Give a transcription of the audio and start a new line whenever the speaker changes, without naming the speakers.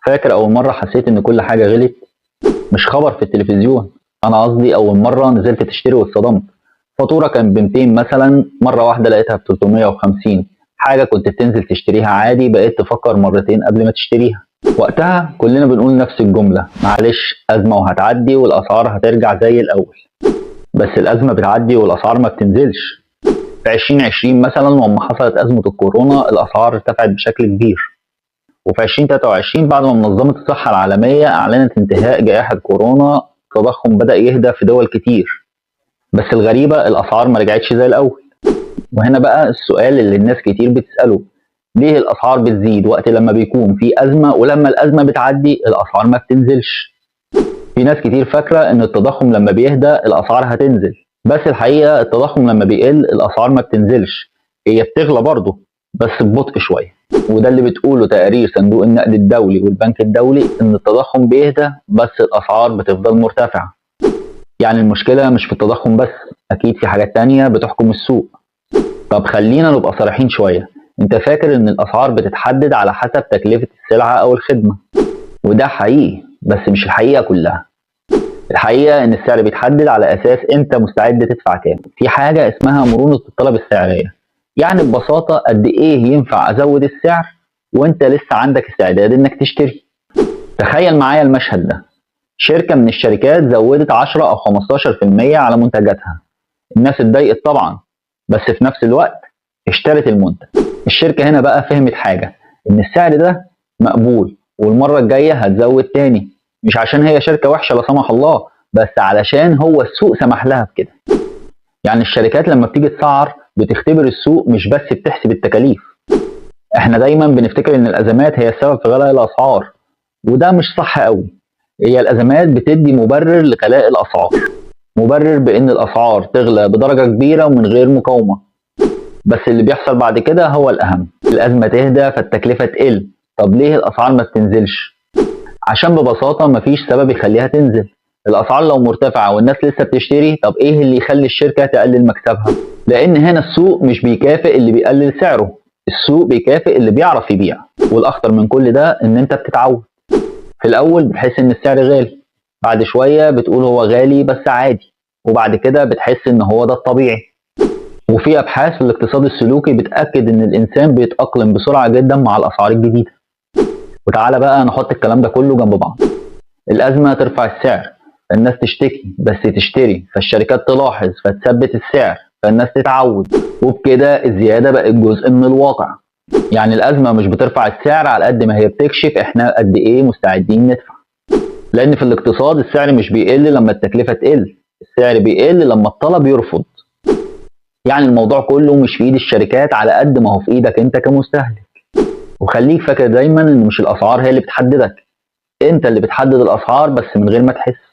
فاكر أول مرة حسيت إن كل حاجة غلت؟ مش خبر في التلفزيون، أنا قصدي أول مرة نزلت تشتري واتصدمت. فاتورة كان ب 200 مثلا، مرة واحدة لقيتها ب 350. حاجة كنت بتنزل تشتريها عادي بقيت تفكر مرتين قبل ما تشتريها. وقتها كلنا بنقول نفس الجملة: معلش، أزمة وهتعدي والأسعار هترجع زي الأول. بس الأزمة بتعدي والأسعار ما بتنزلش. في 2020 مثلا لما حصلت أزمة الكورونا الأسعار ارتفعت بشكل كبير، وفي 2023 بعد ما منظمة الصحة العالمية أعلنت انتهاء جائحة كورونا التضخم بدأ يهدى في دول كتير، بس الغريبة الأسعار ما رجعتش زي الأول. وهنا بقى السؤال اللي الناس كتير بتسأله: ليه الأسعار بتزيد وقت لما بيكون في أزمة، ولما الأزمة بتعدي الأسعار ما بتنزلش؟ في ناس كتير فاكرة إن التضخم لما بيهدى الأسعار هتنزل، بس الحقيقة التضخم لما بيقل الأسعار ما بتنزلش، هي بتغلى برضه بس ببطء شوية. وده اللي بتقوله تقارير صندوق النقد الدولي والبنك الدولي، إن التضخم بيهدى بس الأسعار بتفضل مرتفعة. يعني المشكلة مش في التضخم بس، أكيد في حاجات تانية بتحكم السوق. طب خلينا نبقى صريحين شوية، أنت فاكر إن الأسعار بتتحدد على حسب تكلفة السلعة أو الخدمة، وده حقيقي بس مش الحقيقة كلها. الحقيقة إن السعر بيتحدد على أساس أنت مستعد تدفع كام. في حاجة اسمها مرونة الطلب السعرية، يعني ببساطة قد إيه ينفع أزود السعر وأنت لسه عندك استعداد إنك تشتري. تخيل معايا المشهد ده: شركة من الشركات زودت 10 أو 15% على منتجاتها، الناس اتضايقت طبعا، بس في نفس الوقت اشترت المنتج. الشركة هنا بقى فهمت حاجة، إن السعر ده مقبول والمرة الجاية هتزود تاني، مش عشان هي شركة وحشة لا سمح الله، بس علشان هو السوق سمح لها بكده. يعني الشركات لما بتيجي تسعر بتختبر السوق، مش بس بتحسب التكاليف. احنا دايما بنفتكر ان الازمات هي السبب في غلاء الاسعار، وده مش صح قوي. هي الازمات بتدي مبرر لغلاء الاسعار، مبرر بان الاسعار تغلى بدرجة كبيرة ومن غير مقاومة. بس اللي بيحصل بعد كده هو الاهم: الازمة تهدى فالتكلفة تقل. طب ليه الاسعار ما بتنزلش؟ عشان ببساطة مفيش سبب يخليها تنزل. الاسعار لو مرتفعة والناس لسه بتشتري، طب ايه اللي يخلي الشركة تقلل مكسبها؟ لان هنا السوق مش بيكافئ اللي بيقلل سعره، السوق بيكافئ اللي بيعرف يبيع. والاخطر من كل ده ان انت بتتعود. في الاول بتحس ان السعر غالي، بعد شوية بتقول هو غالي بس عادي، وبعد كده بتحس ان هو ده الطبيعي. وفي ابحاث في الاقتصاد السلوكي بتاكد ان الانسان بيتاقلم بسرعة جدا مع الاسعار الجديدة. وتعالى بقى نحط الكلام ده كله جنب بعض: الازمة ترفع السعر، الناس تشتكي بس تشتري، فالشركات تلاحظ فتثبت السعر، فالناس تتعود، وبكده الزيادة بقت جزء من الواقع. يعني الازمة مش بترفع السعر على قد ما هي بتكشف احنا قد ايه مستعدين ندفع. لان في الاقتصاد السعر مش بيقل لما التكلفة تقل، السعر بيقل لما الطلب يرفض. يعني الموضوع كله مش في ايد الشركات على قد ما هو في ايدك انت كمستهلك. وخليك فاكر دايما ان مش الاسعار هي اللي بتحددك، انت اللي بتحدد الاسعار بس من غير ما تحس.